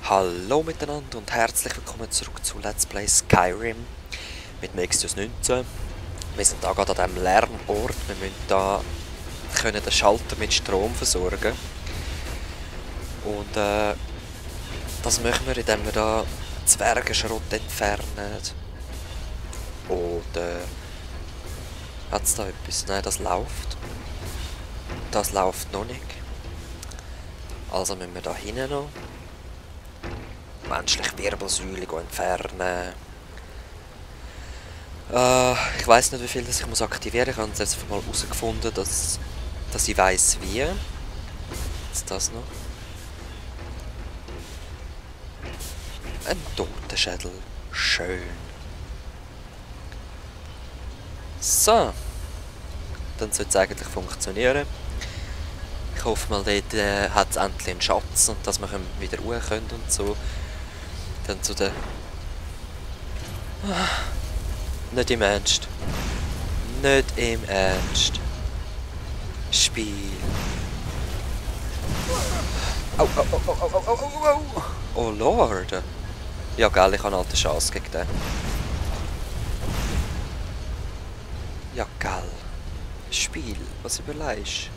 Hallo miteinander und herzlich willkommen zurück zu Let's Play Skyrim mit Nexus 19. Wir sind da gerade an diesem Lernort. Wir müssen da den Schalter mit Strom versorgen. Und das machen wir, indem wir da Zwergenschrott entfernen. Oder hat es da etwas? Nein, das läuft. Das läuft noch nicht. Also müssen wir da hinten noch menschliche Wirbelsäule entfernen. Ich weiß nicht, wie viel das ich muss aktivieren. Ich habe jetzt einfach mal herausgefunden, dass ich weiss wie. Jetzt das noch. Ein Totenschädel. Schön. So. Dann sollte es eigentlich funktionieren. Ich hoffe mal, dort hat es endlich einen Schatz und dass wir wieder ruhen können und so. Dann zu der... Nicht im Ernst. Nicht im Ernst. Spiel. Au, au, au, au, au, au, au, au. Oh Lord. Ja, gell, ich habe halt eine Chance gegen den. Ja, gell. Spiel, was überlegst?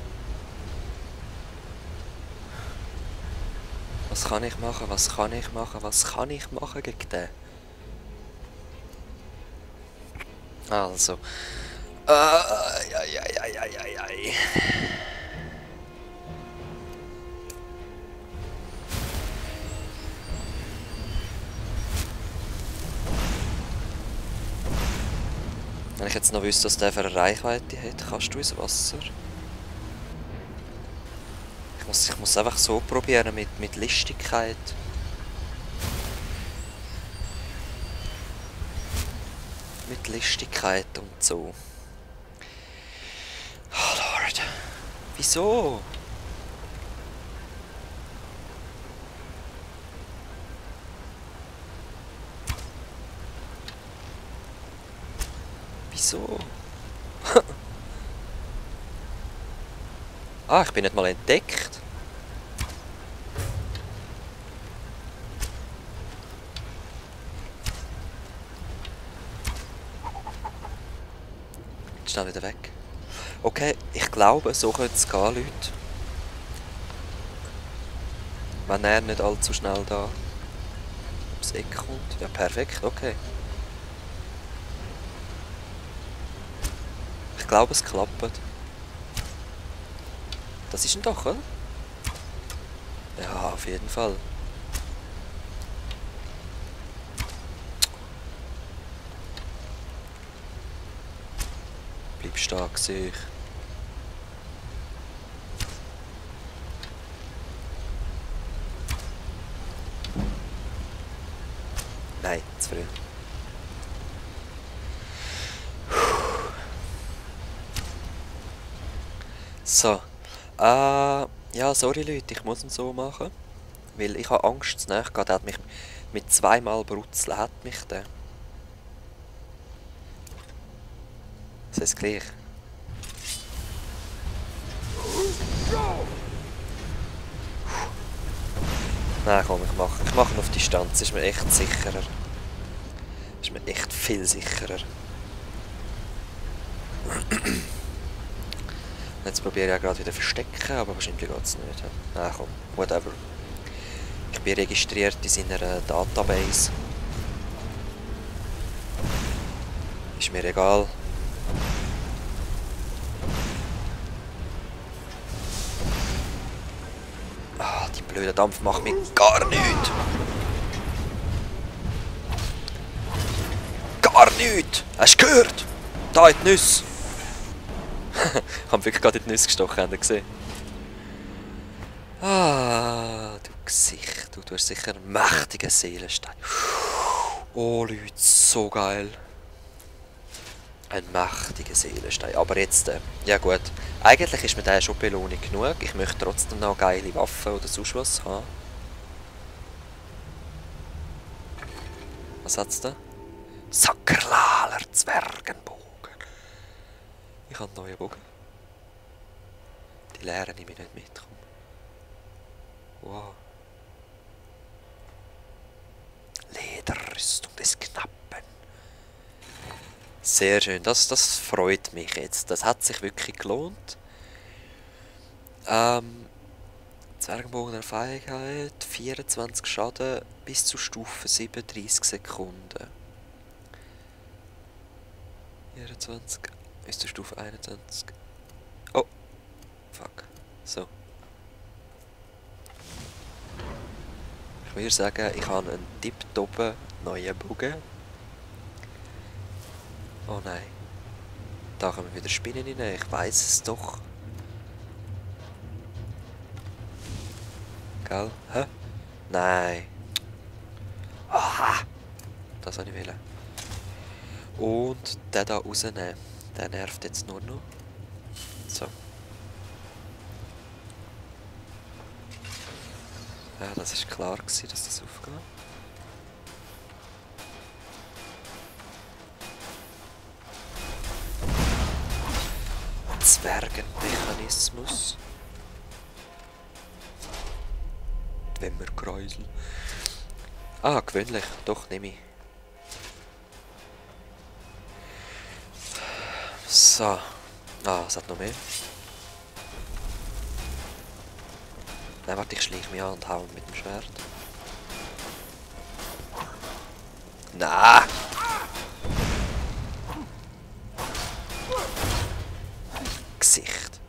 Was kann ich machen? Was kann ich machen? Was kann ich machen gegen den? Also. Ei. Wenn ich jetzt noch wüsste, was der für eine Reichweite hat, kannst du ins Wasser? Ich muss einfach so probieren mit Listigkeit. Mit Listigkeit und so. Oh Lord. Wieso? Wieso? Ah, ich bin nicht mal entdeckt. Schnell wieder weg. Okay, ich glaube, so könnte es gehen, Leute. Wenn er nicht allzu schnell da ums Eck kommt. Ja, perfekt, okay. Ich glaube, es klappt. Das ist ein doch, oder? Ja, auf jeden Fall. Bleib stark, sehe ich. Nein, zu früh. So. Ja, sorry Leute, ich muss ihn so machen. Weil ich habe Angst zu nahe gehen. Der hat mich mit zweimal brutzeln, hat mich der. Das ist gleich. Nein, komm, ich mache ihn auf Distanz. Ist mir echt sicherer. Ist mir echt viel sicherer. Jetzt probiere ich ja gerade wieder verstecken, aber wahrscheinlich geht es nicht. Nein, komm, whatever. Ich bin registriert in seiner Database. Ist mir egal. Ah, die blöde Dampf macht mir gar nichts. Gar nichts! Hast du gehört? Da in die Nüsse. Ich habe wirklich gerade in die Nüsse gestochen, habt ihr gesehen? Ah, du Gesicht. Du hast sicher einen mächtigen Seelenstein. Oh Leute, so geil. Ein mächtiger Seelenstein. Aber jetzt, ja gut. Eigentlich ist mir der schon Belohnung genug. Ich möchte trotzdem noch geile Waffen oder sonst was haben. Was hat's da? Sackerlaler Zwergenbogen. Ich habe einen neuen Bogen. Die leeren nehme ich nicht mit. Komm. Wow. Rüstung des Knappen. Sehr schön, das freut mich jetzt. Das hat sich wirklich gelohnt. Zwergenbogen der Fähigkeit, 24 Schaden bis zu Stufe 7, 30 Sekunden. 24, bis zu Stufe 21. Oh, fuck. So. Ich würde sagen, ich habe einen tipptoppen neuen Bogen. Oh nein. Da kommen wieder Spinnen rein, ich weiß es doch. Gell? Hä? Nein. Aha! Das wollte ich wollen. Und den da rausnehmen. Der nervt jetzt nur noch. So. Ja, das war klar, dass das aufgeht. Zwergenmechanismus. Dwemerkreisel. Ah, gewöhnlich. Doch, nehme ich. So. Ah, es hat noch mehr. Nein, warte, ich schleiche mich an und hau mit dem Schwert. Nein! Gesicht.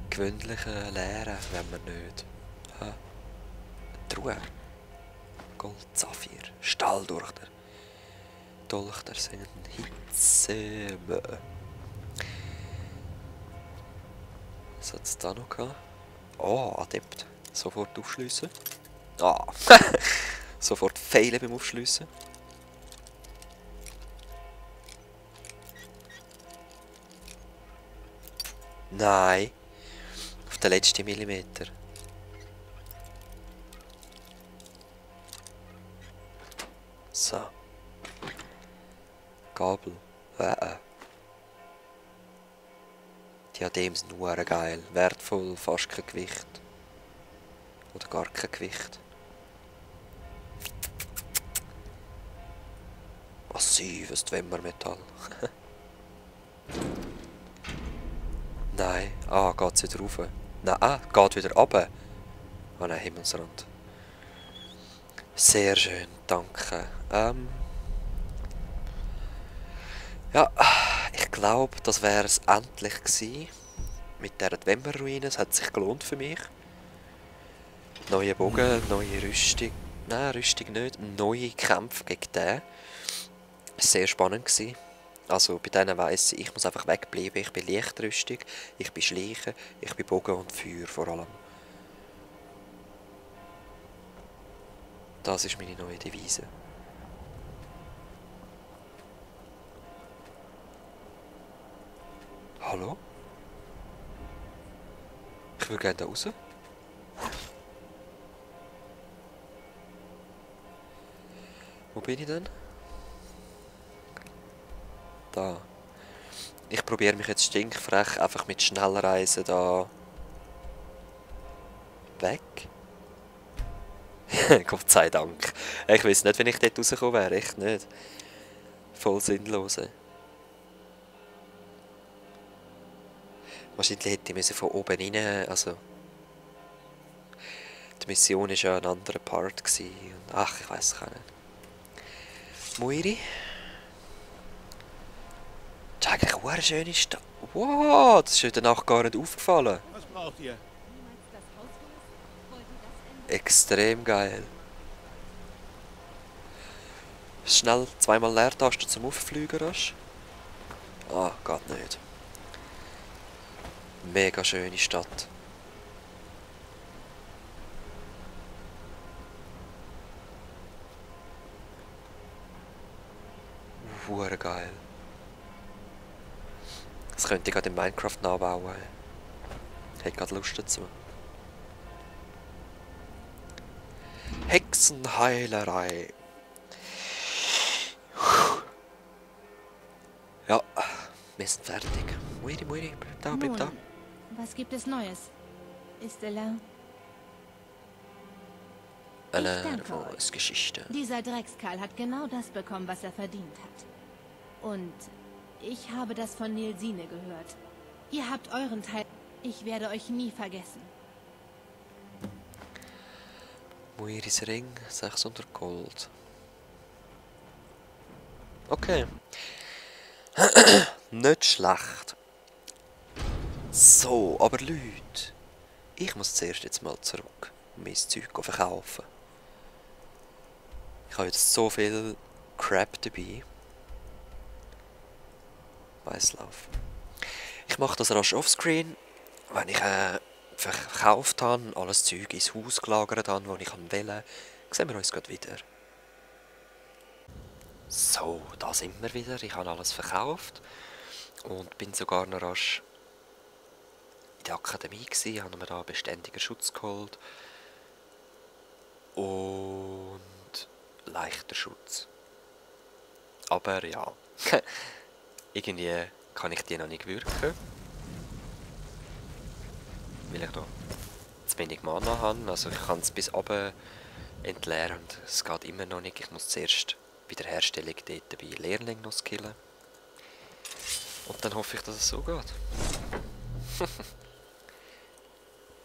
Gewöhnliche Leere wenn wir nicht. Ha. Truhe. Gold, Saphir, Stahl durch der Dolch der singenden Hitze. Was hat es da noch gehabt? Oh, Adept. Sofort aufschliessen. Ah. Sofort failen beim Aufschliessen. Nein. Auf den letzten Millimeter. So. Gabel. Diadem sind nur geil. Wertvoll, fast kein Gewicht. Oder gar kein Gewicht. Massives Dwemermetall. Nein. Ah, geht's wieder rauf? Nein, geht wieder runter. Ah nein, Himmelsrand. Sehr schön, danke. Ja, ich glaube, das wäre es endlich gewesen. Mit dieser Dwemer-Ruine. Es hat sich gelohnt für mich. Neue Bogen, neue Rüstung. Nein, Rüstung nicht. Neue Kämpfe gegen den. Sehr spannend gewesen. Also bei denen weiss ich muss einfach wegbleiben. Ich bin Lichtrüstung, ich bin Schleichen, ich bin Bogen und Feuer vor allem. Das ist meine neue Devise. Hallo? Ich will gerne da raus. Wo bin ich denn? Da. Ich probiere mich jetzt stinkfrech einfach mit Schnellreisen da weg. Gott sei Dank. Ich weiß nicht, wenn ich dort rausgekommen wäre. Echt nicht. Voll sinnlos. Wahrscheinlich hätte ich von oben rein. Also. Die Mission war ja ein anderer Part. Und, ach, ich weiß es auch nicht. Moiri? Das ist eigentlich eine schöne Stadt. Wow, das ist mir danach gar nicht aufgefallen. Was braucht ihr? Extrem geil. Schnell zweimal Leertaste zum Auffliegen rasch. Ah, geht nicht. Mega schöne Stadt. Hure geil. Das könnte ich gerade in Minecraft nachbauen. Hätte gerade Lust dazu. Hexenheilerei. Ja, wir sind fertig. Muiri, bleib da, bleib da. Was gibt es Neues? Ist Ella... danke euch. Geschichte. Dieser Dreckskerl hat genau das bekommen, was er verdient hat. Und ich habe das von Nilsine gehört. Ihr habt euren Teil. Ich werde euch nie vergessen. Muiris Ring, 600 Gold. Okay. Nicht schlecht. So, aber Leute, ich muss zuerst jetzt mal zurück und mein Zeug verkaufen. Ich habe jetzt so viel Crap dabei. Weißlauf. Ich mache das rasch offscreen, wenn ich verkauft habe, alles Zeug ins Haus gelagert habe, das ich wählen kann, sehen wir uns gleich wieder. So, da sind wir wieder. Ich habe alles verkauft und bin sogar noch rasch in der Akademie gewesen, habe mir da beständiger Schutz geholt und leichter Schutz. Aber ja, irgendwie kann ich die noch nicht wirken, weil ich da zu wenig Mana habe. Also ich kann es bis oben entleeren und es geht immer noch nicht. Ich muss zuerst Wiederherstellung dort bei Lehrling noch skillen. Und dann hoffe ich, dass es so geht.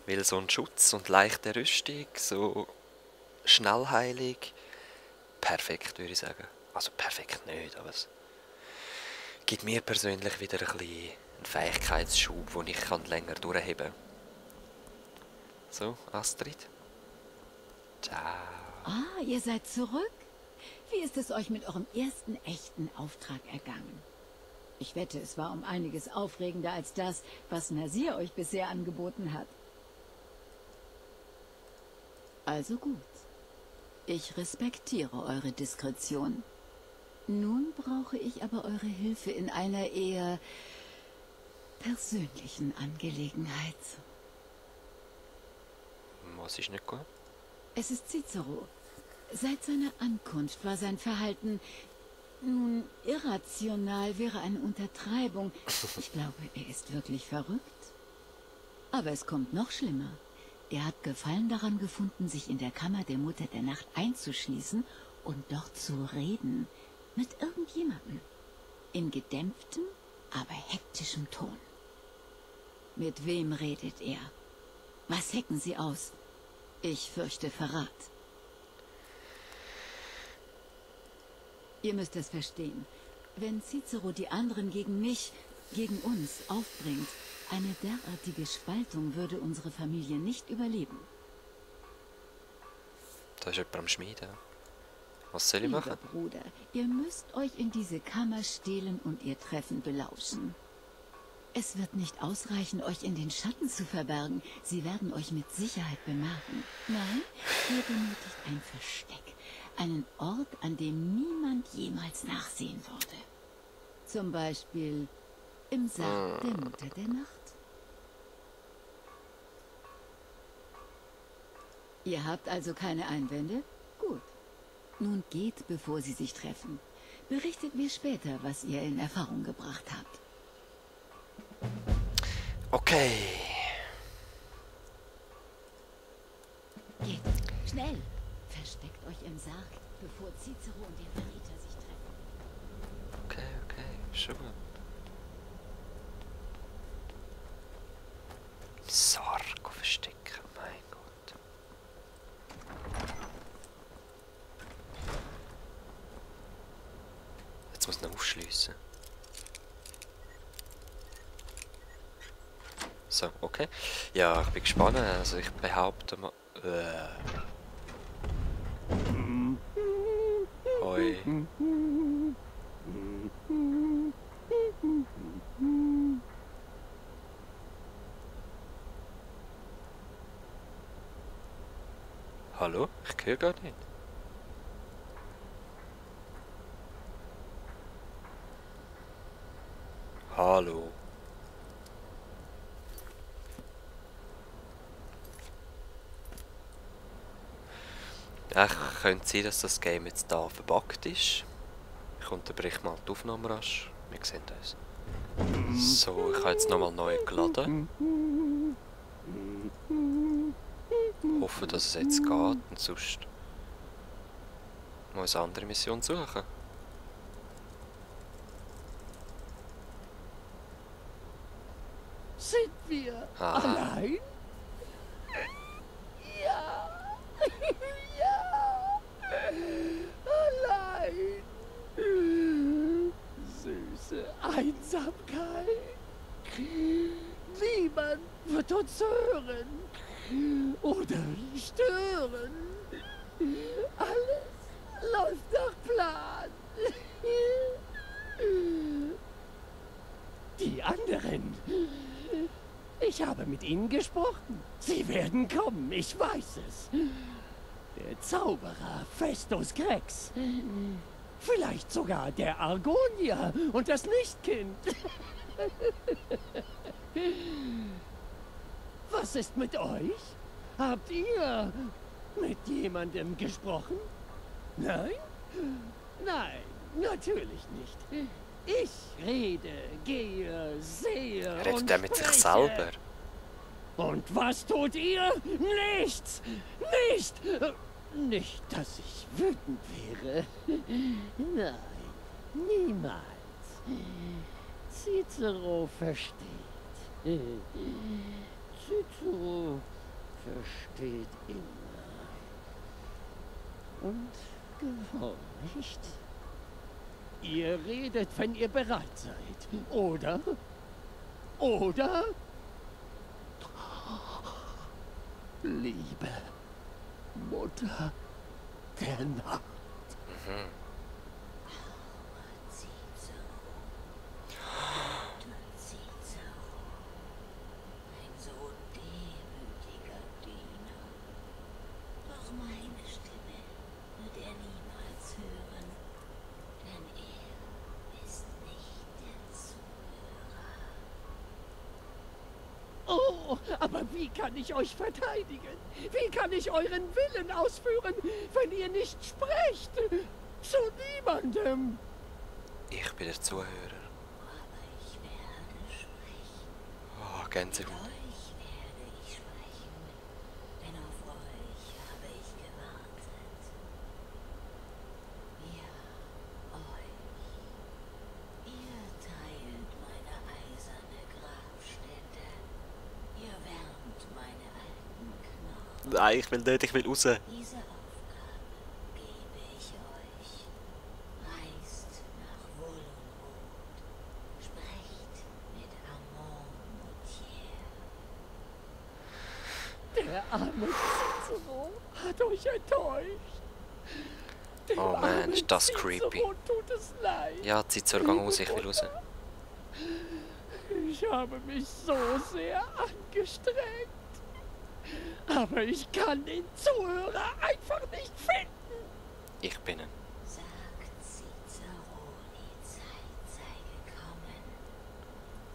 Weil so ein Schutz und leichte Rüstung, so Schnellheilung, perfekt würde ich sagen. Also perfekt nicht, aber es gibt mir persönlich wieder ein bisschen einen Fähigkeitsschub, den ich länger durchheben kann. So, Astrid. Ciao. Ah, ihr seid zurück? Wie ist es euch mit eurem ersten echten Auftrag ergangen? Ich wette, es war um einiges aufregender als das, was Nasir euch bisher angeboten hat. Also gut. Ich respektiere eure Diskretion. Nun brauche ich aber eure Hilfe in einer eher persönlichen Angelegenheit. Was ist nicht gut? Es ist Cicero. Seit seiner Ankunft war sein Verhalten... Nun, irrational wäre eine Untertreibung. Ich glaube, er ist wirklich verrückt. Aber es kommt noch schlimmer. Er hat Gefallen daran gefunden, sich in der Kammer der Mutter der Nacht einzuschließen und dort zu reden. Mit irgendjemandem. In gedämpftem, aber hektischem Ton. Mit wem redet er? Was hecken Sie aus? Ich fürchte Verrat. Ihr müsst es verstehen. Wenn Cicero die anderen gegen mich, gegen uns aufbringt, eine derartige Spaltung würde unsere Familie nicht überleben. Da ist jemand am Schmieden. Was soll ich machen? Lieber Bruder, ihr müsst euch in diese Kammer stehlen und ihr Treffen belauschen. Es wird nicht ausreichen, euch in den Schatten zu verbergen. Sie werden euch mit Sicherheit bemerken. Nein, ihr benötigt ein Versteck. Einen Ort, an dem niemand jemals nachsehen würde. Zum Beispiel im Sarg der Mutter der Nacht. Ihr habt also keine Einwände? Gut. Nun geht, bevor sie sich treffen. Berichtet mir später, was ihr in Erfahrung gebracht habt. Okay. Geht, schnell! Versteckt euch im Sarg, bevor Cicero und der Verräter sich treffen. Okay, schon gut. Im Sarg verstecken, mein Gott. Jetzt muss ich ihn aufschliessen. So, okay. Ja, ich bin gespannt. Also ich behaupte mal... Hoi. Hallo? Ich höre gar nicht. Hallo? Könnte sein, dass das Game jetzt da verbuggt ist. Ich unterbreche mal die Aufnahme rasch. Wir sehen uns. So, ich habe jetzt nochmal neu geladen. Hoffe, dass es jetzt geht und sonst Muss eine andere Mission suchen. Sind wir allein? Ja. Ja. Allein. Süße Einsamkeit. Niemand wird uns hören oder stören. Alles läuft nach Plan. Die anderen. Ich habe mit ihnen gesprochen. Sie werden kommen, ich weiß es. Der Zauberer Festus Grex. Vielleicht sogar der Argonier und das Lichtkind. Was ist mit euch? Habt ihr mit jemandem gesprochen? Nein? Nein, natürlich nicht. Ich rede, gehe, sehe Redet und er mit sich spreche. selber? Und was tut ihr? Nichts! Nicht! Nicht, dass ich wütend wäre. Nein, niemals. Cicero versteht. Cicero versteht immer. Und gehorcht. Ihr redet, wenn ihr bereit seid, oder? Oder? Liebe Mutter der Nacht. Ein so demütiger Diener. Doch meine Stimme wird er niemals hören, denn er ist nicht der Zuhörer. Oh, aber wie kann ich euch verteidigen? Wie kann ich euren Willen ausführen, wenn ihr nicht sprecht? Zu niemandem. Ich bin der Zuhörer. Aber ich werde sprechen. Oh, Gänsehaut. Euch werde ich sprechen, denn auf euch habe ich gewartet. Ja, euch. Ihr teilt meine eiserne Grabstätte. Ihr wärmt meine alten Knochen. Nein, ich will nicht, ich will raus. Diese Aufgabe gebe ich euch. Reist nach Wollenrot. Sprecht mit Amon Moutier. Der arme Cicero hat euch enttäuscht. Dem Oh man, armen ist das creepy. Cicero tut es leid. Ja, Cicero, geh raus, ich will raus. Ich habe mich so sehr angestrengt. Aber ich kann den Zuhörer einfach nicht finden. Ich bin ein. Sagt Cicero, die Zeit sei gekommen.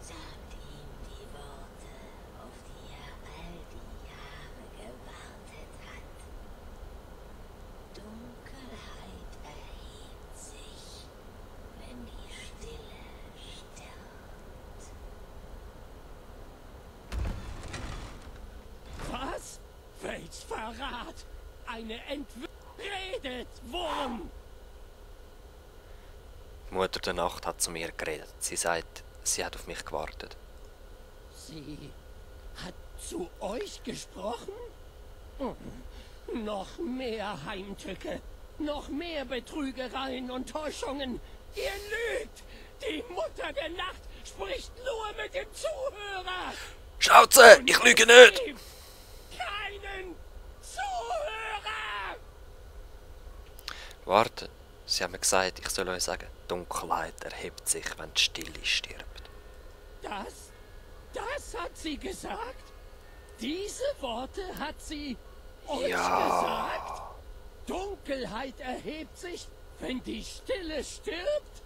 Sagt ihm die Worte, auf die er all die Jahre gewartet hat. Dunkelheit erhebt sich, wenn die Stille stirbt. Was? Welch Verrat! Eine Redet, Wurm! Die Mutter der Nacht hat zu mir geredet. Sie sagt, sie hat auf mich gewartet. Sie hat zu euch gesprochen? Noch mehr Heimtücke, noch mehr Betrügereien und Täuschungen. Ihr lügt! Die Mutter der Nacht spricht nur mit dem Zuhörer! Schnauze! Ich lüge nicht! Keinen Zuhörer! Warte, sie haben mir gesagt, ich soll euch sagen, Dunkelheit erhebt sich, wenn die Stille stirbt. Das hat sie gesagt? Diese Worte hat sie euch Ja. gesagt? Dunkelheit erhebt sich, wenn die Stille stirbt?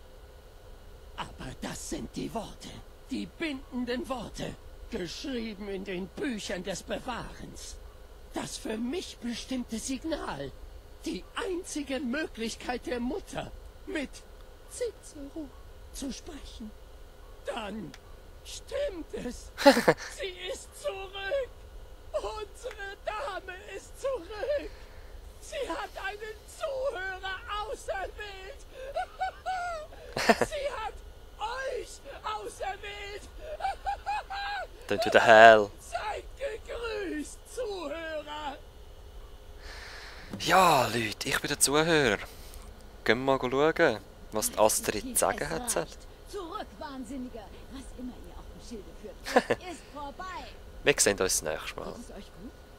Aber das sind die Worte, die bindenden Worte, geschrieben in den Büchern des Bewahrens. Das für mich bestimmte Signal, die einzige Möglichkeit der Mutter, mit Cicero zu sprechen. Dann stimmt es. Sie ist zurück. Unsere Dame ist zurück. Sie hat einen Zuhörer Sie hat euch auserwählt. Dann wieder hell. Seid gegrüßt, Zuhörer. Ja, Leute, ich bin der Zuhörer. Gehen wir mal schauen, was die Astrid zu sagen hat. Zurück, Wahnsinniger! Was immer ihr auf dem Schilde führt, ist vorbei! Wir sehen uns das nächste Mal. Geht es euch gut?